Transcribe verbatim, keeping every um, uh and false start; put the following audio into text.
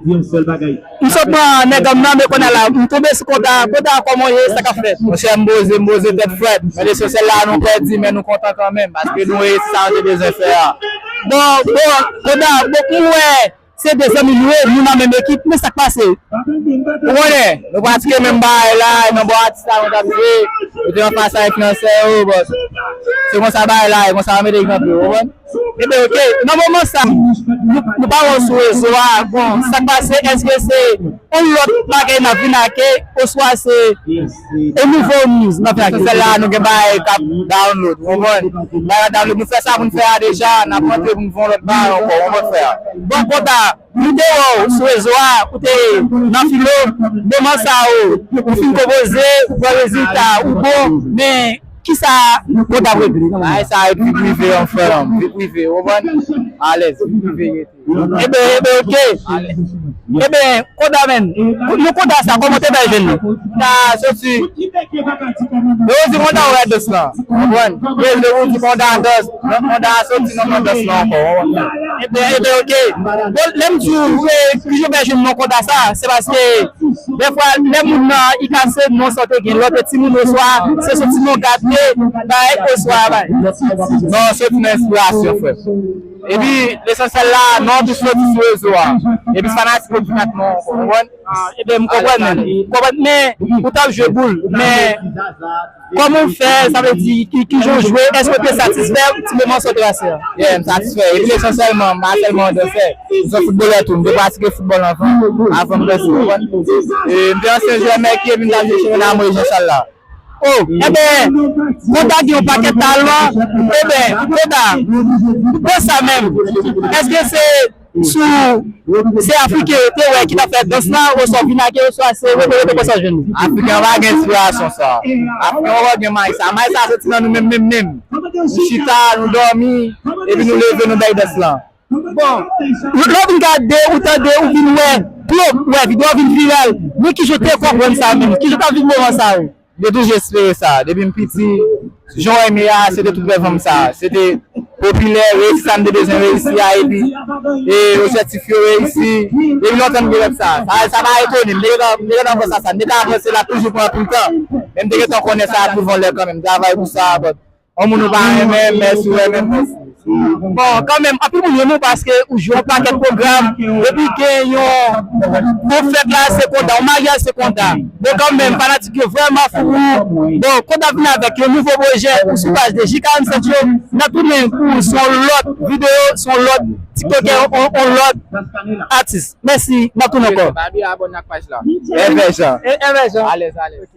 M sot pran nèg an m nan, men kounye a la, m tonbe sou Konda. Konda, kòman w ye? Sa k ap fèt? Monchè, m poze, m poze tèt frèt. Men Lesansyèl la, nou pèdi, men nou kontan kanmenm, paske nou reyisi sa nou te bezwen fè a. Bon, bon, Konda, bon, m wè se de zanmi nou ye, nou nan menm ekip, men sa k pase? Ou konnen, nou pratike menm bagay la, e nan bò atis la nou t ap jwe, nou te anfas a enfliyansè yo, bòs. Se konsa bagay la ye, konsa yo mete l kanpe, ou konprann? Ebyen, oke, nan moman sa, nou, nou pa wè w sou rezo a, bon, sa k pase, èske se yon lòt bagay n ap vin ake, oswa se yon nouvo news n ap vin ake? Sèl la, nou gen bagay k ap download, ou konprann? Bagay k ap download, nou fè sa pou n fè a deja, n ap rantre pou n fè yon lòt bagay ankò, ou konprann frè? Bon, Konda, nou te wè w sou rezo a, ou te nan filo, moman sa yo, ou fin konpoze, ou pran rezilta, ou bon, men kisa Konda ap regle? Bagay sa yo, vi prive an frè m, vi prive, ou konprann? Alèz, vi prive rete. Ebyen, ebyen, oke. Ebyen, Konda, men, nou Konda sa, kòman w te fè jwenn li? Sa soti. Yo di Konda wè dans lan. Konprann? Yo di Konda dans. Donk, Konda soti nan dans lan ankò. Ebyen, ebyen, oke. Bon, lè m di w, e, ki jan w fè jwenn non Konda sa, se paske, dèfwa, lè moun nan, li kase non sa w te gen, lè w te timoun oswa, se soti non gate, bay, oswa, bay. Non, soti nan enspirasyon, frè. Epi, lesansyèl la, non an tou soti sou rezo a. Epi, fanatik yo ki met non an, ou konprann? Ah, ebyen, m konprann, men. M konprann, men, ou t ap jwe boul, men, kòman w fè, sa vle di, ki, ki jan w jwe, èske w te satisfè ti moman sa w trase a? Yeah, m satisfè. Epi, lesansyèlman, m pa sèlman yon dansè. M se yon foutbolè tou. M te pratike foutbòl anvan, avan m danse, ou konprann? E, m te ansyen jwè Mèki, epi m t ap jwe chanpyona Moyiz Jan Chal la. Oh, ebyen, Konda gen yon pakèt talan. Ebyen, Konda, pou sa menm, èske se sou, se Afriken yo te wè ki t ap fè dans lan, oswa w vin ak yo, oswa se wote wote konsa w jwenn li? Afriken pa gen enspirasyon sa. Afriken pa gen may sa. May sa soti nan nou menm, menm, menm. Nou chita, nou dòmi, epi nou leve, nou bay dans lan. Bon, lè w vin gade, ou tande, ou vin wè, plop, wè, videyo a vin viral. Men ki jan w te konprann sa menm? Ki jan w t ap viv moman sa yo? M te toujou espere sa. Depi m piti, jan w wè m ye a, se te tout rèv an m sa. Se te popilè, reyisi sa m te bezwen reyisi a, epi, e, objektif yo reyisi. Depi lontan m gen rèv sa. Sa, sa pa etone m. M te gentan, m te gentan panse a sa. M te ka panse l ap toujou pran anpil tan. Men m te gentan konnen sa ap rive yon lè kanmenm. M travay pou sa, but yon moun ou pa renmen, mèsi, ou renmen m, mèsi. Bon, kanmenm, anpil moun renmen w paske ou jwe yon pakèt pwogram, epi gen yon, yon fèt la, se Konda, yon maryaj, se Konda. Bon, kanmenm, fanatik yo vrèman fou ou. Bon, Konda vin avèk yon nouvo pwojè ou sou paj de J karannsenk yo. N ap tounen pou se yon lòt videyo, se yon lòt tiktokè, yon, yon lòt atis. Mèsi, n ap tounen ankò. Pa bliye abòne ak paj la. Èvè Jan. E, Èvè Jan. Alèz, alèz.